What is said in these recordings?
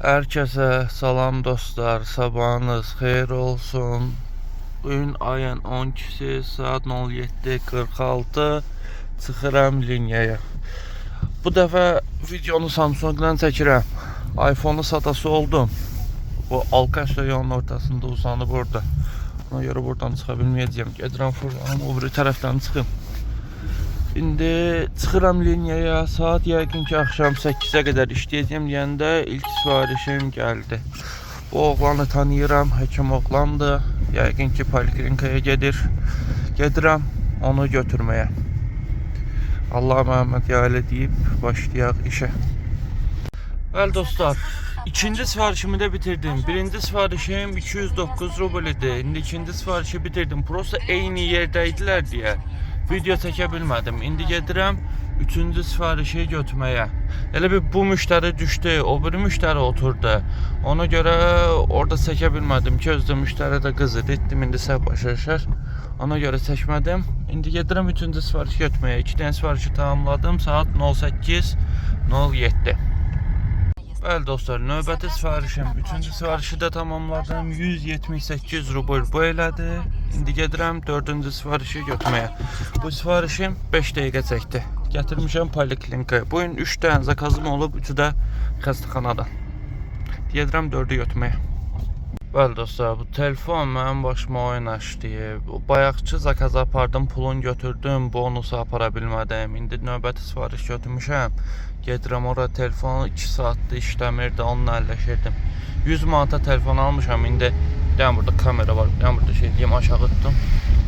Herkese salam dostlar, sabahınız xeyir olsun. Bugün ayın 12-si, saat 07:46 çıxıram liniyaya. Bu dəfə videonu Samsung-dan çəkirəm. iPhone-u satası oldum. Bu Alkaş yolun ortasında uzanıb orada. Ona görə buradan çıxa bilməyəcəyəm. Gedirəm fırlanım, o biri tərəfdən çıxım. İndi çıxıram liniyaya. Saat yəqin ki axşam 8-ə qədər işləyəcəyəm deyəndə ilk sifarişim gəldi. Bu oğlanı tanıyıram, həkim oğlandır. Yəqin ki poliklinikaya gedir. Gedirəm onu götürməyə. Allah Məhəmməd ya Əli deyib başlayaq işə. Bəli dostlar, ikinci sifarişimi də bitirdim. Birinci sifarişim 209 rubl idi. İndi ikinci sifarişi bitirdim. Prosta eyni yerdə idilər deyə video çəkə bilmədim. İndi gedirəm üçüncü sifarişi götürməyə. Elə bir bu müştəri düşdü, o biri müştəri oturdu. Ona görə orada çəkə bilmədim ki, özdə müştəri də qızır. Etdim indi səhv başa düşər. Ona görə çəkmədim. İndi gedirəm üçüncü sifarişi götürməyə. İki dənə sifarişi tamamladım. Saat 08:07. Bəli dostlar, növbəti sifarişim, üçüncü sifarişi də tamamladım. 178 rubl bu elədi. İndi gedirəm dördüncü sifarişi götürməyə. Bu sifarişim 5 dəqiqə çəkdi. Gətirmişəm poliklinikaya. Bu gün 3 dənə zakazım olub, üçü də xəstəxanadan. Gedirəm dördü götürməyə. Bəli dostlar, bu telefon mənim başıma oyun açdı. Bayaqçı zakazı apardım, pulunu götürdüm, bonusu apara bilmədim. İndi növbəti sifariş götürmüşəm. Gedirəm ora, telefonu 2 saatdır işləmirdi, onunla əlləşirdim. 100 manata telefon almışam, indi bir dənə burada kamera var, bir dənə burada şey deyim, aşağı tutdum.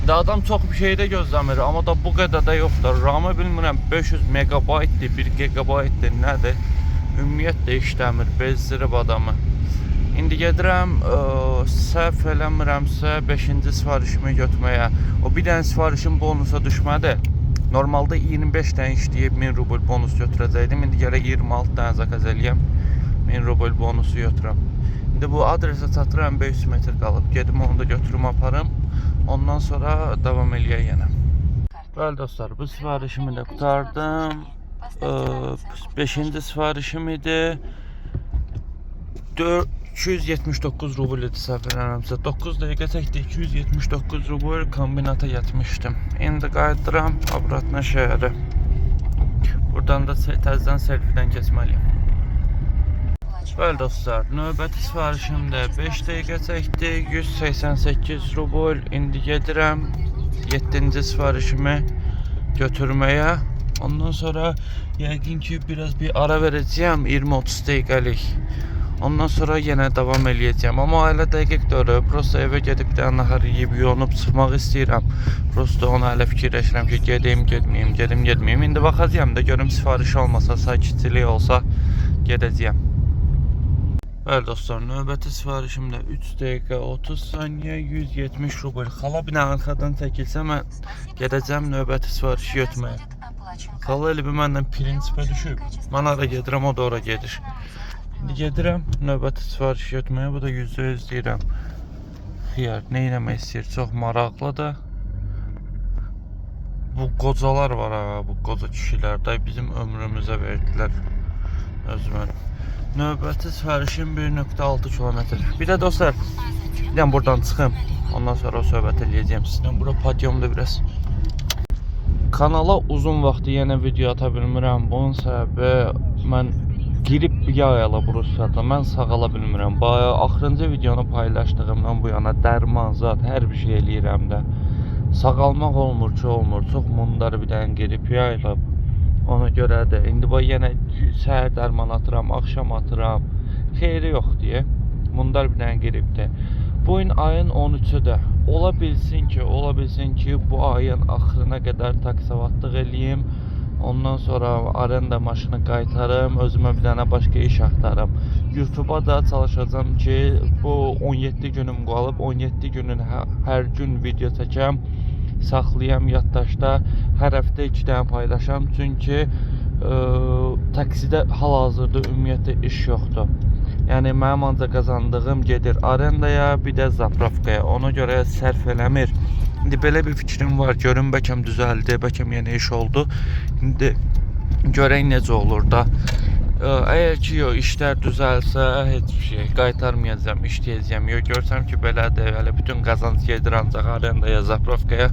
İndi adam çox bir şey də gözləmir, amma da bu qədər də yoxdur. RAM-ı bilmirəm 500 megabaytdır, 1 gigabaytdır, nədir? Ümumiyyətlə işləmir, bezdirib adamı. İndi gedirəm, səhv eləmirəmsə 5-ci sifarişimi götürməyə. O bir dənə sifarişim bonusa düşmədi. Normalda 25 dənə işləyib 1000 rubl bonus götürəcəkdim. İndi gərək 26 dənə zakaz eləyəm. 1000 rubl bonusu götürəm. İndi bu adresə çatıram, 500 metr qalıb. Gedim onu da götürüm aparım. Ondan sonra davam eləyək yenə. Bəli dostlar, bu sifarişimi də qurtardım. 5-ci sifarişim idi. 279 rubl idi səhv eləmirəmsə. 9 dəqiqə çəkdi, 279 rubl kombinata yatmışdım. İndi qayıdıram obratna şəhərə. Buradan da təzədən selfie-dən keçməliyim. Bəli dostlar, növbəti sifarişim də 5 dəqiqə çəkdi, 188 rubl. İndi gedirəm 7-ci sifarişimi götürməyə. Ondan sonra yəqin ki biraz bir ara verəcəyəm 20-30 dəqiqəlik. Ondan sonra yenə davam eləyəcəyəm. Amma elə dəqiq deyil. Prosta evə gedib bir dənə nahar yeyib yuyunub çıxmaq istəyirəm. Prosta ona hələ fikirləşirəm ki, gedim, getməyim, gedim, getməyim. İndi baxacağam da görüm sifariş olmasa, sakitçilik olsa gedəcəyəm. Bəli dostlar, növbəti sifarişim də 3 dəqiqə 30 saniyə 170 rubl. Xala bir dənə arxadan çəkilsə mən gedəcəm növbəti sifarişi götürməyə. Xala elə bir məndən prinsipə düşüb. Mən hara gedirəm, o da ora gedir. İndi gedirəm növbəti sifarişi götürməyə. Bu da %100 deyirəm. Xiyar, nə eləmək istəyir? Çox maraqlıdır. Bu qocalar var ha, bu qoca kişilər də bizim ömrümüzə verdilər özümə. Növbəti sifarişim 1.6 kilometr. Bir də dostlar, bir dənə buradan çıxım. Ondan sonra o söhbət eləyəcəyəm sizlə. Bura podyumda biraz. Kanala uzun vaxtı yenə video ata bilmirəm. Bunun səbəbi mən qrip yayılıb Rusiyada. Mən sağala bilmirəm. Bayağı axırıncı videonu paylaşdığımdan bu yana dərman zat hər bir şey eləyirəm də. Sağalmaq olmur ki, olmur. Çox mundar bir dənə qrip yayılıb. Ona görə də indi bax yenə səhər dərman atıram, axşam atıram. Xeyri yox deyə. Mundar bir dənə qripdir. Bu gün ayın 13-üdür. Ola bilsin ki, ola bilsin ki, bu ayın axırına qədər taksavatlıq eləyim. Ondan sonra arenda maşını qaytarım, özümə bir dənə başqa iş axtarım. YouTube-a da çalışacağam ki, bu 17 günüm qalıb, 17 günün hər gün video çəkəm, saxlayam yaddaşda, hər həftə 2 dənə paylaşam. Çünki taksidə hal-hazırda ümumiyyətlə iş yoxdur. Yəni mənim ancaq qazandığım gedir arendaya, bir də zapravkaya. Ona görə sərf eləmir. İndi belə bir fikrim var. Görüm bəlkə düzəldi, bəlkə yenə iş oldu. İndi görək necə olur da. Əgər ki, yox, işlər düzəlsə, heç bir şey qaytarmayacağam, işləyəcəyəm. Yox, görsəm ki, belədir, hələ bütün qazanc gedir ancaq arendaya, zapravkaya,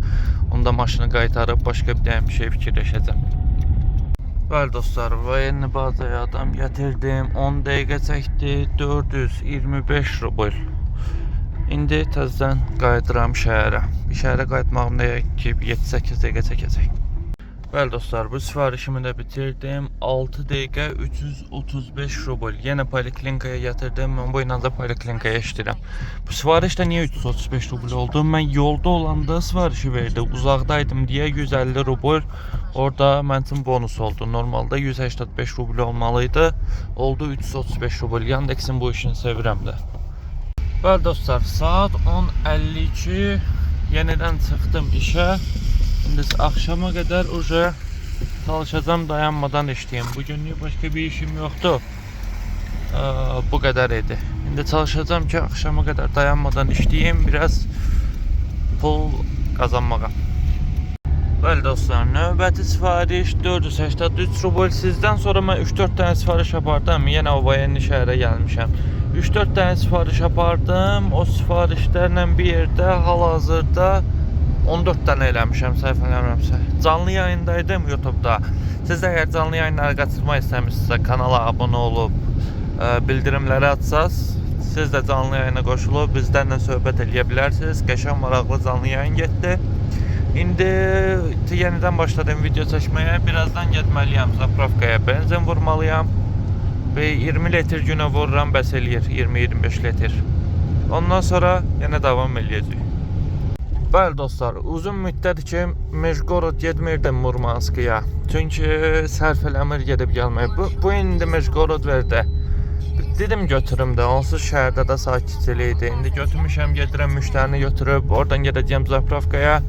onda maşını qaytarıb başqa bir dənə bir şey fikirləşəcəm. Bəli dostlar, военный bazaya adam gətirdim. 10 dəqiqə çəkdi, 425 rubl. İndi təzədən qayıdıram şəhərə. Şəhərə qayıtmağım da yəqin ki 7-8 dəqiqə çəkəcək. Bəli dostlar, bu sifarişimi də bitirdim. 6 dəqiqə 335 rubl. Yenə poliklinikaya gətirdim. Mən bu ilə də poliklinikaya işləyirəm. Bu sifariş də niyə 335 rubl oldu? Mən yolda olanda sifarişi verdi. Uzaqdaydım deyə 150 rubl orada mənim üçün bonus oldu. Normalda 185 rubl olmalıydı. Oldu 335 rubl. Yandex'in bu işini sevirəm də. Bəli dostlar, saat 10:52, yenidən çıxdım işə. İndi axşama qədər уже çalışacağam, dayanmadan işləyim. Bugünlük başqa bir işim yoxdur. Bu qədər idi. İndi çalışacağam ki, axşama qədər dayanmadan işləyim, biraz pul qazanmağa. Bəli dostlar, növbəti sifariş 483 rubl. Sizdən sonra mən 3-4 dənə sifariş apardım. Yenə o военный şəhərə gəlmişəm. 3-4 dənə sifariş apardım. O sifarişlərlə bir yerdə hal-hazırda 14 dənə eləmişəm, səhv eləmirəmsə. Canlı yayındaydım YouTube-da. Siz də əgər canlı yayınları qaçırmaq istəmirsinizsə, kanala abunə olub, bildirimləri açsaz, siz də canlı yayına qoşulub bizlərlə söhbət eləyə bilərsiniz. Qəşəng maraqlı canlı yayın getdi. İndi yenidən başladım video çəkməyə. Birazdan getməliyəm zapravkaya, benzin vurmalıyam. Və 20 litr günə vururam, bəs eləyir 20-25 litr. Ondan sonra yenə davam eləyəcəyik. Bəli dostlar, uzun müddət ki Mejgorod getmirdim Murmanskıya. Çünki sərf eləmir gedib gəlmək. Bu indi Mejgorod verdi. Dedim götürüm də, onsuz şəhərdə də sakitçilik idi. İndi götürmüşəm, gedirəm müştərini götürüb, oradan gedəcəyəm zapravkaya.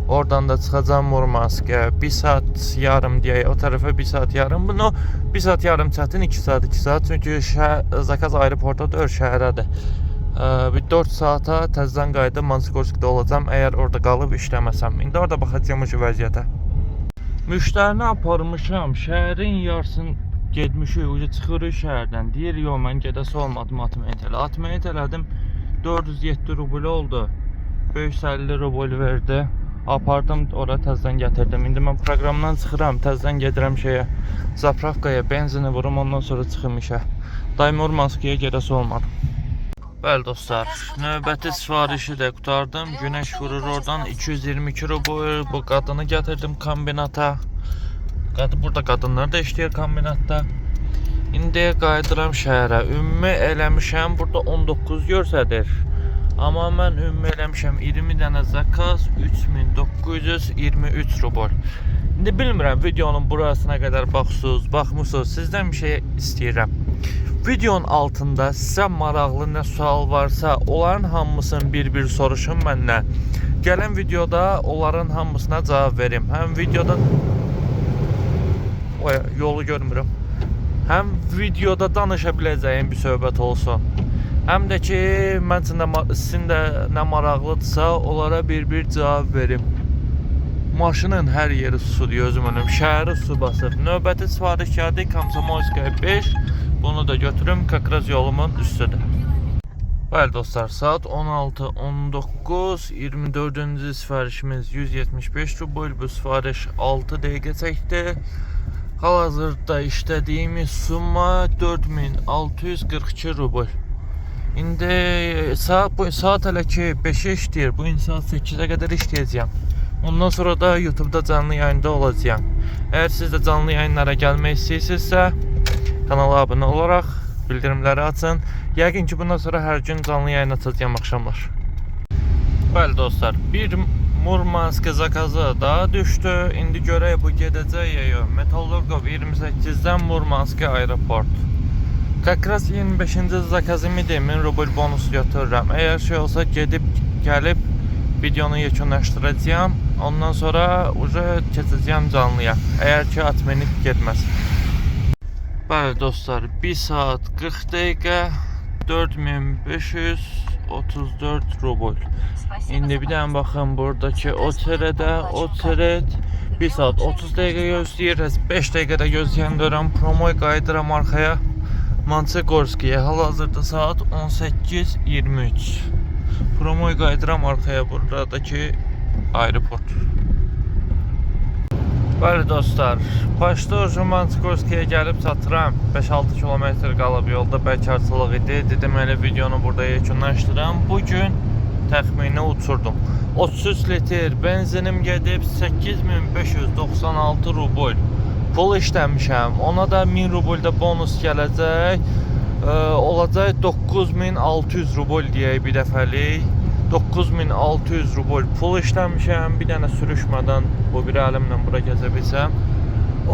Oradan da çıxacağam Murmanskıya. Bir saat yarım deyək, o tərəfə bir saat yarım. Bunu bir saat yarım çətin, 2 saat, 2 saat. Çünki şəhər, zakaz aeroporta deyil, şəhərədir. Bir 4 saata təzədən qayıdıb Monçegorskda olacağam, əgər orada qalıb işləməsəm. İndi orada baxacağam o vəziyyətə. Müştərini aparmışam, şəhərin yarısını getmişik, ucu çıxırıq şəhərdən. Deyir, yox, mən gedəsi olmadım, отменить elə. Отменить elədim, 407 rubl oldu. 550 rubl verdi. Apardım, ora təzədən gətirdim. İndi mən proqramdan çıxıram, təzədən gedirəm şeyə, zapravkaya, benzini vurum, ondan sonra çıxım işə. Day Murmanskıya gedəsi olmadım. Bəli dostlar, növbəti sifarişi də qurtardım. Günəş vurur oradan 222 rubl. Bu qadını gətirdim kombinata. Qadın, burada qadınlar da işləyir kombinatda. İndi qayıdıram şəhərə. Ümumi eləmişəm, burada 19 göstərir. Amma mən ümumi eləmişəm 20 dənə zakaz, 3923 rubl. İndi bilmirəm videonun burasına qədər baxsınız, baxmısınız. Sizdən bir şey istəyirəm. Videonun altında sizə maraqlı nə sual varsa, onların hamısını bir-bir soruşun məndən. Gələn videoda onların hamısına cavab verim. Həm videoda Oy, yolu görmürəm. Həm videoda danışa biləcəyim bir söhbət olsun. Həm də ki, mən üçün də sizin də nə maraqlıdırsa, onlara bir-bir cavab verim. Maşının hər yeri sudur, gözüm önüm. Şəhəri su basıb. Növbəti sifariş gəldi Komsomolskaya 5. Bunu da götürüm, как раз yolumun üstüdür. Bəli dostlar, saat 16:19, 24-cü sifarişimiz 175 rubl. Bu sifariş 6 dəqiqə çəkdi. Hal-hazırda işlədiyimiz summa 4642 rubl. İndi saat bu saat hələ ki 5-ə işləyir. Bu gün saat 8-ə qədər işləyəcəyəm. Ondan sonra da YouTube-da canlı yayında olacağam. Əgər siz də canlı yayınlara gəlmək istəyirsinizsə, kanala abunə olaraq bildirimləri açın. Yəqin ki, bundan sonra hər gün canlı yayın açacağam axşamlar. Bəli dostlar, bir Murmansk zakazı daha düşdü. İndi görək bu gedəcək ya yox. Metallurgov 28-dən Murmansk aeroport. Как раз 25-ci zakazım idi. 1000 rubl bonus götürürəm. Əgər şey olsa gedib gəlib videonu yekunlaşdıracağam. Ondan sonra уже keçəcəyəm canlıya. Əgər ki отменить getməz. Bəli dostlar, 1 saat 40 dəqiqə. 4534 rubl. İndi bir dənə baxın buradakı otelədə, otelet 1 saat 30 dəqiqə gözləyir. 5 dəqiqədə gözləyən dörəm. Promoy qayıdıram arxaya. Monçegorskiyə. Hal-hazırda saat 18:23. Promoy qayıdıram arxaya buradakı aeroport. Bəli dostlar, Başda Monçegorskiyə gəlib çatıram. 5-6 kilometr qalıb yolda bekarçılıq idi. Dedim elə videonu burada yekunlaşdıram. Bu gün təxmini uçurdum. 33 litr benzinim gedib 8596 rubl. Pul işləmişəm. Ona da 1000 rubl də bonus gələcək. Olacaq 9600 rubl deyək bir dəfəlik. 9600 rubl pul işləmişəm. Bir dənə sürüşmədən bu bir əlimlə bura gəzə bilsəm. O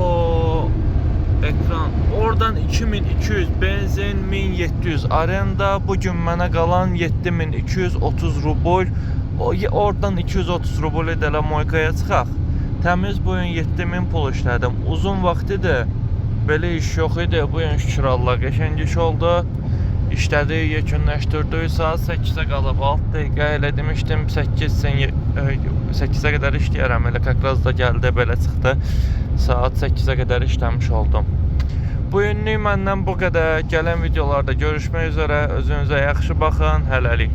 ekran. Oradan 2200 benzin, 1700 arenda. Bu gün mənə qalan 7230 rubl. Oradan 230 rubl də elə moykaya çıxaq. Təmiz bu gün 7000 pul işlədim. Uzun vaxt idi. Belə iş yox idi. Bu gün şükür Allah qəşəng iş oldu. İşlədik, yekunlaşdırdık. Saat 8-ə qalıb 6 dəqiqə elə demişdim 8-ə qədər işləyərəm. Elə как раз da gəldi, belə çıxdı. Saat 8-ə qədər işləmiş oldum. Bu günlük məndən bu qədər. Gələn videolarda görüşmək üzrə. Özünüzə yaxşı baxın. Hələlik.